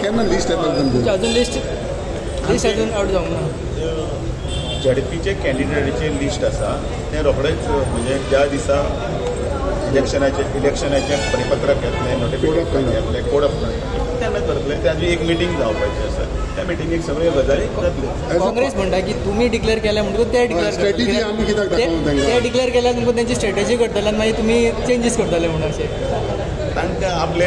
केन्ना लिस्ट येता? अजून लिस्ट अजून आउट जावंक ना. झेडपीचे कॅन्डिडेटाचे लिस्ट आसा तें रोखडेंच म्हणजे ज्या दिसा इलेक्शनाचें परिपत्रक येतलें, नोटिफिकेशन येतलें, कोड ऑफ कंडक्ट तेन्ना करतले. ताजी एक मिटींग जावपाची आसा, त्या मिटिंगेक सगळ्यो गजाली जातल्यो. काँग्रेस म्हणटा की तुमी डिक्लेअर केल्या म्हणटकूच ते डिक्लेअर स्ट्रॅटेजी आमी कित्याक दाखोवंक तांकां? ते डिक्लेअर केल्या तुमकां तेंची स्ट्रॅटेजी करतले आनी मागीर तुमी चेंजीस करतले म्हणून अशें तांकां आपले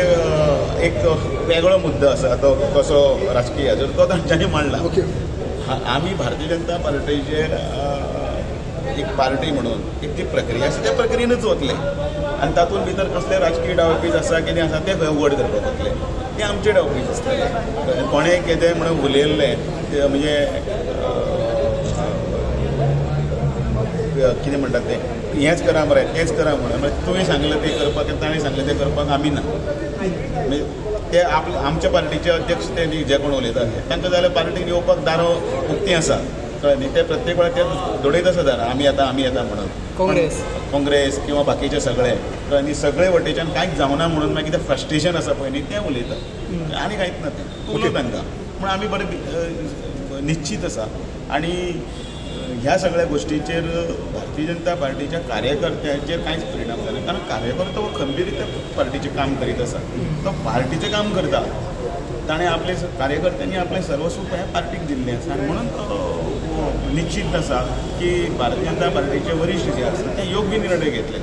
एक वेगळो मुद्दो आसा तो कसो राजकीय हाचेर तो तांच्यांनी मांडला. आमी भारतीय जनता पार्टीचेर एक पार्टी म्हणून एक जी प्रक्रिया आसा त्या प्रक्रियेनूच वतले आनी तातूंत भितर कसले राजकीय डावपेच आसा कितें आसा ते खंय उगड करपाक वतले, ते आमचे डावपेच आसतले. कोणें कितें म्हणून उलयल्लें ते म्हणजे कितें म्हणटात तें हेंच करा मरे तेंच करा म्हणून म्हणजे तुवें सांगलें तें करपाक ताणें सांगलें तें करपाक आमी ना. म्हणजे ते आपले आमच्या पार्टीचे अध्यक्ष ते जे कोण उलयतात तांकां जाल्यार पार्टीन येवपाक दारो उक्तीं आसा, कळ्ळें न्ही? ते प्रत्येक वेळार ते दडयत आसा दारां, आमी येता आमी येता म्हणून. काँग्रेस किंवा बाकीचे सगळे, कळ्ळें न्ही? सगळे वटेच्यान कांयच जावना म्हणून मागीर तें फ्रस्ट्रेशन आसा पळय न्ही तें उलयतात आनी कांयच ना तें उलयता तांकां. पूण आमी बरें निश्चीत आसा आनी ह्या सगळ्या गोश्टीचेर भारतीय जनता पार्टीच्या कार्यकर्त्यांचेर कांयच परिणाम जायना, कारण कार्यकर्तो हो खंबीर रित्या पार्टीचें काम करीत आसा, तो पार्टीचें काम करता. ताणें आपले कार्यकर्त्यांनी आपलें सर्वस्व ह्या पार्टीक दिल्लें आसा आनी म्हणून तो निश्चीत आसा की भारतीय जनता पार्टीचे वरिश्ठ जे आसा ते योग्य निर्णय घेतले.